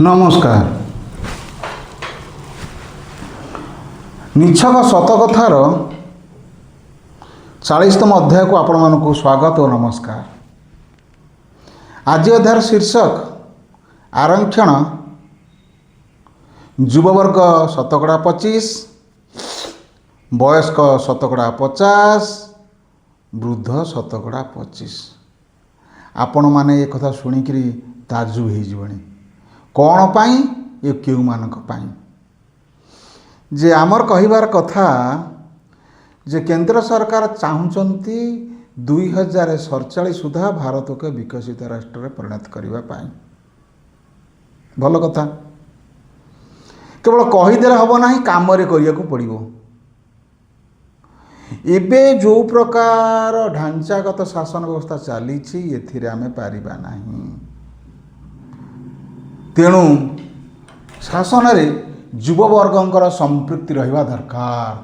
ନମସ୍କାର। ନିଛକ ସତକଥାର 40ତମ ଅଧ୍ୟାୟକୁ ଆପଣମାନଙ୍କୁ ସ୍ୱାଗତ ଓ ନମସ୍କାର। ଆଜି ଅଧ୍ୟାୟର ଶୀର୍ଷକ ଆରକ୍ଷଣ, ଯୁବବର୍ଗ 25%, ବୟସ୍କ 50%, ବୃଦ୍ଧ 25%। ଆପଣମାନେ ଏ କଥା ଶୁଣିକିରି ତାଜୁବ ହେଇଯିବେଣି, କ'ଣ ପାଇଁ, ଏ କେଉଁମାନଙ୍କ ପାଇଁ? ଯେ ଆମର କହିବାର କଥା ଯେ କେନ୍ଦ୍ର ସରକାର ଚାହୁଁଛନ୍ତି 2047 ସୁଦ୍ଧା ଭାରତକୁ ବିକଶିତ ରାଷ୍ଟ୍ରରେ ପରିଣତ କରିବା ପାଇଁ। ଭଲ କଥା, କେବଳ କହିଦେଲେ ହେବ ନାହିଁ, କାମରେ କରିବାକୁ ପଡ଼ିବ। ଏବେ ଯେଉଁ ପ୍ରକାର ଢାଞ୍ଚାଗତ ଶାସନ ବ୍ୟବସ୍ଥା ଚାଲିଛି, ଏଥିରେ ଆମେ ପାରିବା ନାହିଁ। ତେଣୁ ଶାସନରେ ଯୁବବର୍ଗଙ୍କର ସମ୍ପୃକ୍ତି ରହିବା ଦରକାର।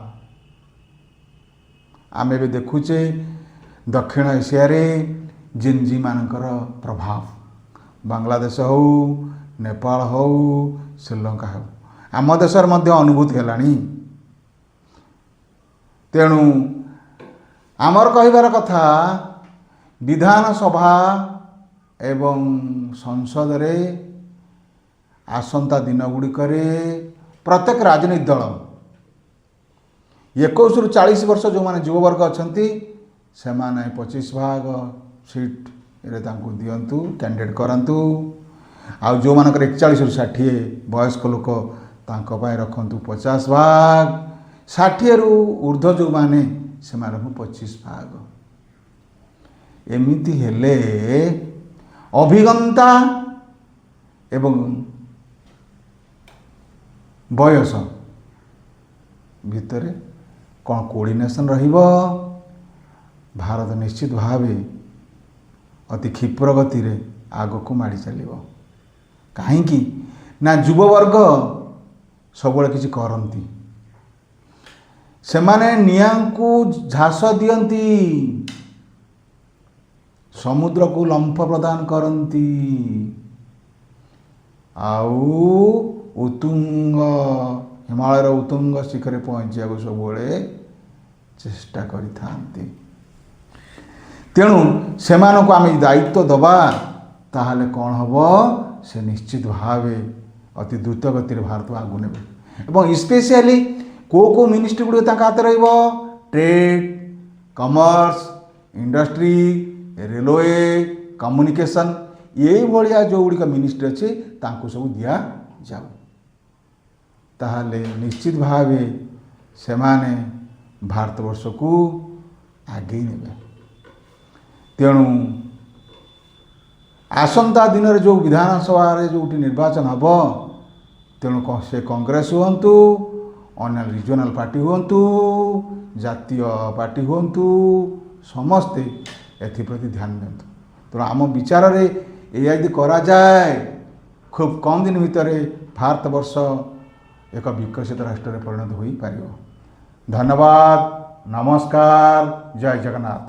ଆମେ ଏବେ ଦେଖୁଛେ ଦକ୍ଷିଣ ଏସିଆରେ ଜେନ୍ଜିମାନଙ୍କର ପ୍ରଭାବ, ବାଂଲାଦେଶ ହଉ, ନେପାଳ ହଉ, ଶ୍ରୀଲଙ୍କା ହଉ, ଆମ ଦେଶରେ ମଧ୍ୟ ଅନୁଭୂତି ହେଲାଣି। ତେଣୁ ଆମର କହିବାର କଥା, ବିଧାନସଭା ଏବଂ ସଂସଦରେ ଆସନ୍ତା ଦିନ ଗୁଡ଼ିକରେ ପ୍ରତ୍ୟେକ ରାଜନୈତିକ ଦଳ 21ରୁ 40 ବର୍ଷ ଯେଉଁମାନେ ଯୁବବର୍ଗ ଅଛନ୍ତି, ସେମାନେ 25 ଭାଗ ସିଟ୍ରେ ତାଙ୍କୁ ଦିଅନ୍ତୁ, କ୍ୟାଣ୍ଡିଡେଟ୍ କରାନ୍ତୁ। ଆଉ ଯେଉଁମାନଙ୍କର 41ରୁ 60 ବୟସ୍କ ଲୋକ, ତାଙ୍କ ପାଇଁ ରଖନ୍ତୁ 50 ଭାଗ। 60ରୁ ଉର୍ଦ୍ଧ୍ୱ ଯେଉଁମାନେ, ସେମାନଙ୍କୁ 25 ଭାଗ। ଏମିତି ହେଲେ ଅଭିଜ୍ଞତା ଏବଂ ବୟସ ଭିତରେ କ'ଣ କୋର୍ଡ଼ିନେସନ୍ ରହିବ, ଭାରତ ନିଶ୍ଚିତ ଭାବେ ଅତି କ୍ଷିପ୍ର ଗତିରେ ଆଗକୁ ମାଡ଼ି ଚାଲିବ। କାହିଁକି ନା ଯୁବବର୍ଗ ସବୁବେଳେ କିଛି କରନ୍ତି, ସେମାନେ ନିଆଁକୁ ଝାସ ଦିଅନ୍ତି, ସମୁଦ୍ରକୁ ଲମ୍ଫ ପ୍ରଦାନ କରନ୍ତି ଆଉ ଉତ୍ତୁଙ୍ଗ ହିମାଳୟର ଉତ୍ତୁଙ୍ଗ ଶିଖରେ ପହଞ୍ଚିବାକୁ ସବୁବେଳେ ଚେଷ୍ଟା କରିଥାନ୍ତି। ତେଣୁ ସେମାନଙ୍କୁ ଆମେ ଦାୟିତ୍ୱ ଦେବା, ତାହେଲେ କ'ଣ ହେବ? ସେ ନିଶ୍ଚିତ ଭାବେ ଅତି ଦ୍ରୁତ ଗତିରେ ଭାରତକୁ ଆଗକୁ ନେବେ। ଏବଂ ସ୍ପେସିଆଲି କେଉଁ କେଉଁ ମିନିଷ୍ଟ୍ରି ଗୁଡ଼ିକ ତାଙ୍କ ହାତରେ ରହିବ? Trade, commerce, industry, railway, communication, ଏଇଭଳିଆ ଯେଉଁଗୁଡ଼ିକ ମିନିଷ୍ଟ୍ରି ଅଛି, ତାଙ୍କୁ ସବୁ ଦିଆଯାଉ। ତାହେଲେ ନିଶ୍ଚିତ ଭାବେ ସେମାନେ ଭାରତବର୍ଷକୁ ଆଗେଇ ନେବେ। ତେଣୁ ଆସନ୍ତା ଦିନରେ ଯେଉଁ ବିଧାନସଭାରେ ଯେଉଁଠି ନିର୍ବାଚନ ହେବ, ତେଣୁ ସେ କଂଗ୍ରେସ ହୁଅନ୍ତୁ, ଅନ୍ୟ ରିଜନାଲ୍ ପାର୍ଟି ହୁଅନ୍ତୁ, ଜାତୀୟ ପାର୍ଟି ହୁଅନ୍ତୁ, ସମସ୍ତେ ଏଥିପ୍ରତି ଧ୍ୟାନ ଦିଅନ୍ତୁ। ତେଣୁ ଆମ ବିଚାରରେ ଏଇଆ ଯଦି କରାଯାଏ, ଖୁବ୍ କମ୍ ଦିନ ଭିତରେ ଭାରତବର୍ଷ ଏକ ବିକଶିତ ରାଷ୍ଟ୍ରରେ ପରିଣତ ହୋଇପାରିବ। ଧନ୍ୟବାଦ, ନମସ୍କାର, ଜୟ ଜଗନ୍ନାଥ।